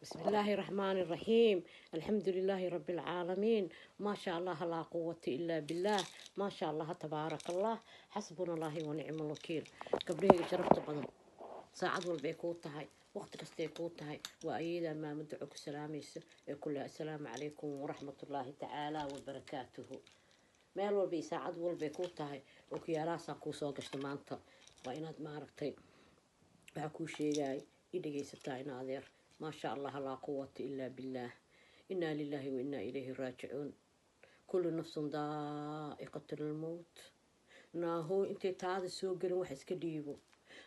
بسم الله الرحمن الرحيم، الحمد لله رب العالمين، ما شاء الله لا قوة إلا بالله، ما شاء الله تبارك الله، حسبنا الله ونعم الوكيل. Gabdhahayga sharafta badan, saacad walbay kuu tahay, waqti kastay kuu tahay, waa ayadaa Maamo Duco ku salaamaysa ee kule. Assalaamu calaykum waraxmatullaahi tacaala wabarakaatuhu. Meel walba iyo saacad walbay kuu tahay, okiyaalahaasaa kuu soo gashta maanta. Waa inaad maaragtay waxaa kuu sheegaya i dhegaysataa in adeer. Maasha Allah, laa quwata ilaa billaah. Inaa lilaahi wa inaa ilayhi raajicuun. Kullu nafsun daa'iqat lmowt. Naahoo intay taada soo gelin wax iska dhiibo,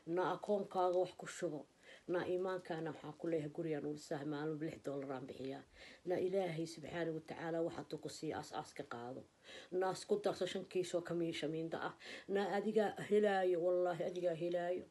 na akoonkaaga wax ku shubo, na iimaankaana. Waxaan ku leeyahay gurigaan ulisaah maalin $6 aan bixiyaa. Na Ilaahay subxaana watacaala waxaad ku siiya aas-aas ka qaado, naas ku darso shan kiisoo kamiishamiinda ah. Na adigaa helaayo, wallaahi adigaa helaayo.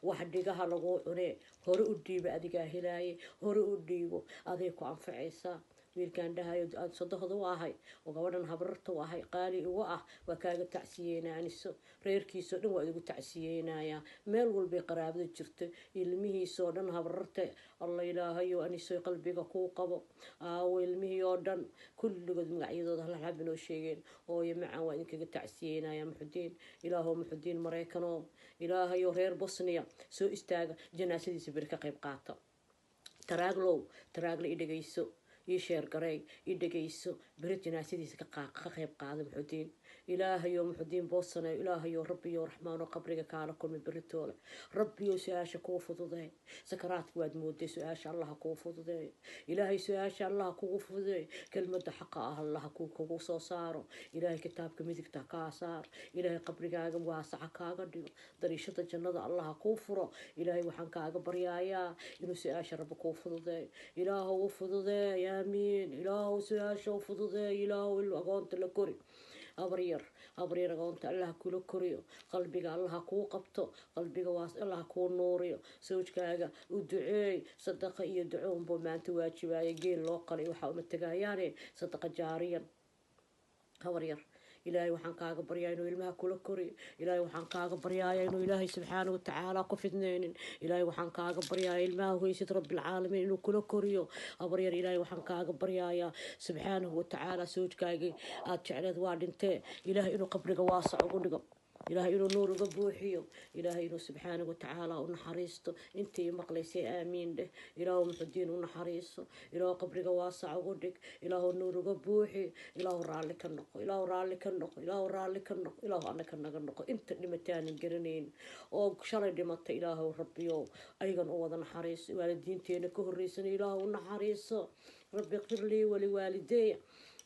Wax dhigaha laguu cunee hore u dhiibo, adigaa helaaye, hore u dhiibo, aday ku anfacaysaa. Wiilkaan dhahayo aada sodohda u ahay oo gabadhan habrarta u ahay qaali uga ah, waa kaaga tacsiyeynaa. Aniso reerkiisao dhan waa idigu tacsiyeynayaa, meel walbay qaraabada jirta, ilmihiisoo dhan, habrarta. Alla Ilaahayo, Aniso qalbiga kuu qabo. Aawo ilmihii oo dhan kulligood magacyadooda hal hab inoo sheegeen. Hooyo macaan, waa idinkaga tacsiyeynaya. Muxudiin, Ilaahow Muxudiin Maraykanoo, Ilaahayo reer Bosniya soo istaaga, janaasadiisa beri ka qayb qaata. Taraaglow, taraagle, i dhegayso, ii share gareey, i dhegayso, beri janaasadiisa ka qayb qaada Muxudiin. Ilaahayo Muxudiin Boosane, Ilaahayo Rabbiyo Raxmaano, qabriga kaala kulmay beritoole. Rabbiyo su-aasha kuu fududeey. Sakaraadka waad mooday, su-aasha Allaha kuu fududeeyo. Ilaahay su-aasha Allaha kugu fududeeyo. Kelmada xaqa ah Allaha kugu soo saaro. Ilaahay kitaabka midigta kaa saaro. Ilaahay qabrigaaga waasaca kaaga dhigo. Dariishada jannada Allaha kuu furo. Ilaahay waxaan kaaga baryaayaa inuu su-aasha Rabbi kuu fududeeyo. Ilaahow u fududeey, aamiin. Ilaahow su-aasha u fududeey. Ilaahow agoonta la kori. Habaryar, habaryar, agoonta Allaha kula koriyo. Qalbiga Allaha kuu qabto, qalbiga waas Allaha kuu nuuriyo. Sawjkaaga u duceey. Sadaqa iyo duco unbuu maanta waajibaya. Geel loo qalay waxaa uma tagayaane sadaqa jaariyan. Habaryar, Ilaahay waxaan kaaga baryaa inuu ilmaha kula koriyo. Ilaahay waxaan kaaga baryaaya inuu Ilaahay subxaana watacaala ku fidneynin. Ilaahay waxaan kaaga baryaaya ilmaha hoysid Rabbilcaalamiin inuu kula koriyo. Habaryar, Ilaahay waxaan kaaga baryaaya subxaanahu watacaala sawjkaagii aada jecleed waa dhintee, Ilaahay inuu qabriga waasac ugu dhigo. Ilaahay inuu nuur uga buuxiyo. Ilaahay inuu subxaanahu watacaala u naxariisto. Intii maqlaysay aamiin dheh. Ilaahu Muxudiin u naxariiso. Ilaahu qabriga waasac ugu dhig. Ilaahu nuur uga buuxi. Ilaahu raalli ka noqo. Ilaahu raalli ka noqo. Ilaahu raalli ka noqo. Ilaahu annaka naga noqo. Inta dhimataanan garanayn oo shalay dhimata, Ilaahu Rabbiyow ayagan u wada naxariiso. Waalidiinteena ka horreysana Ilaahu u naxariiso. رب اغفر لي ولوالدي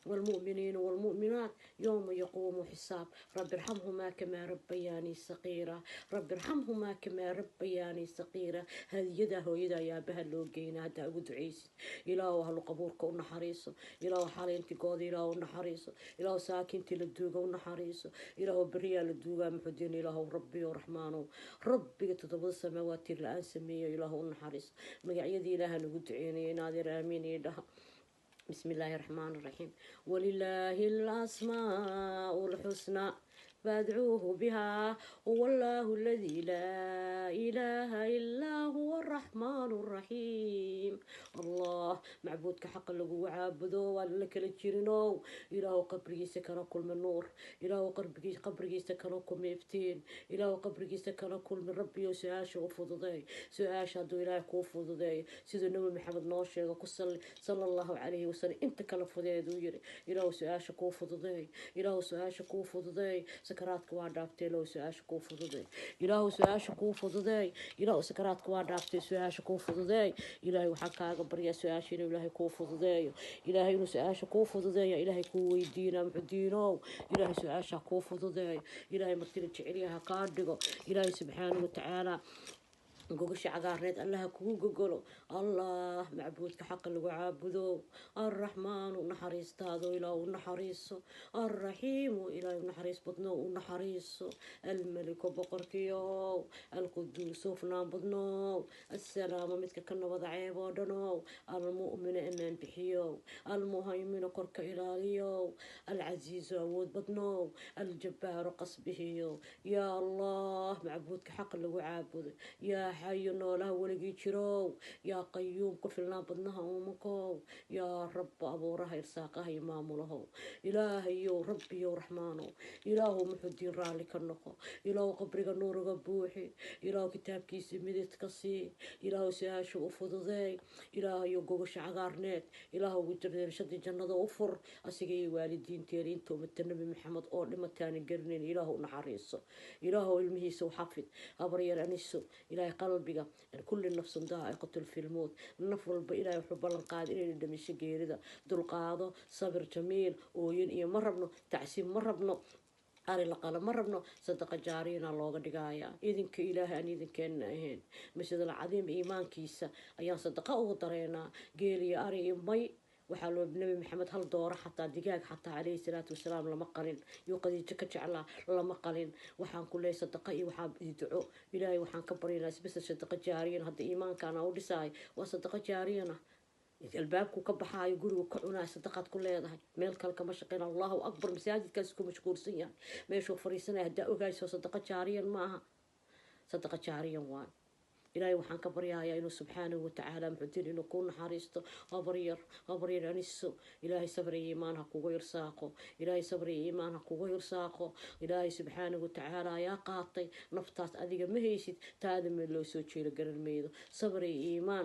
والمؤمنين والمؤمنات يوم يقوم حساب. رب ارحمهما كما ربياني صغيرا. رب ارحمهما كما ربياني صغيرا. Hadiyada hooyada yaabaha loo geyna haddaa ugu ducaysid. Ilaahu ahlu qabuurka u naxariiso. Ilaahu xalaynti gooda Ilaahu u naxariiso. Ilaahu saakintii la duuga u naxariiso. Ilaahu beriyaa la duugaa Muxudiin. Ilaahu Rabbiyo Raxmaanow, Rabbiga toddobada samaawaati la-aan sameeyo, Ilaahu u naxariiso. Magacyadii Ilaaha nagu duceynaya inaadeer aamiin ii dhaha. بسم الله الرحمن الرحيم. ولله الأسماء الحسنى فادعوه بها، هو الله الذي لا إله إلا هو الرحمن الرحيم. الله macbuudka xaqa lagu caabudo waa la kala jirinow, Ilaahu qabrigiisa kala kulmi nuur. Ilaahu qabrigiisa kala kulmi iftiin. Ilaahu qabrigiisa kala kulmi. Rabbiyo su-aasha u fududeey. Su-aasha hadduu Ilaahay kuu fududeeyo, siduu Nabi Maxamed noo sheego ku salli, sala Allahu calayhi wasalam, inta kala fudeeduu yiri. Ilaahu su-aasha kuu fududeey. Ilaahu su-aasha kuu fududeey. Sakaraadka waa dhaaftay. Ilaahu su-aasha kuu fududeey. Ilaahu su-aasha kuu fududeey. Ilaahu sakaraadka waa dhaaftay, su-aasha kuu fududeey. Ilaahay waxaan kaaga baryaa su-aasha inuu Ilaahay kuu fududeeyo. Ilaahay inuu su-aasha kuu fududeeyo Ilaahay kuu weydiinaa. Muxudiinow, Ilaahay su-aasha kuu fududeeyo. Ilaahay martida jecelyaha kaa dhigo. Ilaahay subxaanahu watacaala gogasha cagaarneed Allaha kugu gogolo. Allah macbuudka xaqa lagu caabudo, Alraxmaanu naxariistaado Ilaah u naxariiso, Alraxiimu Ilaahay u naxariis badno u naxariiso, Almeliku boqorkiyow, Alquduusu hufnaan badnow, Assalaamu midka ka nabada ceeb oo dhanow, Almu'minu amaan bixiyow, Almuhayminu korka ilaaliyow, Alcasiizu awood badnow, Aljabbaaru qasbihiyow. Yaa Allah macbuudka xaqa lagu caabudo, yaa Xayo noolaha weligii jirow, yaa Qayuum, ku filnaa badnaha uumankow, yaa Rabba, abuuraha, irsaaqaha iyo maamulahow, Ilaahayow, Rabbiyow, Raxmaanow, Ilaahow, Muxudiin, raalli ka noqo. Ilaahow, qabriga nuuriga buuxi. Ilaahow, kitaabkiisa midid ka sii. Ilaahow, su-aasha u fududeey. Ilaahayow, gogasha cagaarneed Ilaahow darshadii jannada u fur, asiga iyo waalidiinteena, inta umata Nabi Maxamed oo dhimataana garanayn. Ilaahow, naxariiso. Ilaahow, ilmihiisa u xafid. Habaryar Aniso, Ilaahay qalbiga, kulli nafsun daa'iqatul filmood, naf walba Ilaahay wuxuu ballan qaaday inay dhamiso geerida. Dulqaado, sabir jamiil. Ooyin iyo ma rabno, tacsiib ma rabno, ari la qalo ma rabno. Sadaqa jaariyana looga dhigayaa idinka Ilaahay aan idinkeenna ahayn. Masjidal Cadiim iimaankiisa ayaan sadaqa ugu dareynaa. Geel iyo ari iyo may waxaa loo Nabi Maxamed hal dooro xataa, digaag xataa, calayhi salaatu wasalaam, lama qalin. Yuu Qadiijo ka jeclaa lama qalin. Waxaan ku leeyahay sadaqa iyo waxaa duco. Ilaahay waxaan ka baryaynaa isbesel sadaqa jaariyan. Hadda iimaankaana u dhisaay waa sadaqa jaariyana. Albaabku ka baxaayo, gurigu ka cunaayo, sadaqaad ku leedahay. Meel kale kama shaqeyn. Allahu akbar, masaajidkaas ku mashquulsan yahay, meeshuu fariisanaya haddaa ogayso, sadaqa jaariyan ma aha? Sadaqa jaariyan waay. Ilaahay waxaan ka baryahayaa inuu subxaanahu watacaala Muxudiin inuu kuu naxariisto. Habaryar, habaryar Aniso, Ilaahay sabri iyo iimaan ha kugu irsaaqo. Ilaahay sabri iyo iimaan ha kugu irsaaqo. Ilaahay subxaanahu watacaala ayaa qaatay naftaas. Adiga ma haysid taada, meel loo soo jeedo garan maydo. Sabri iyo iimaan.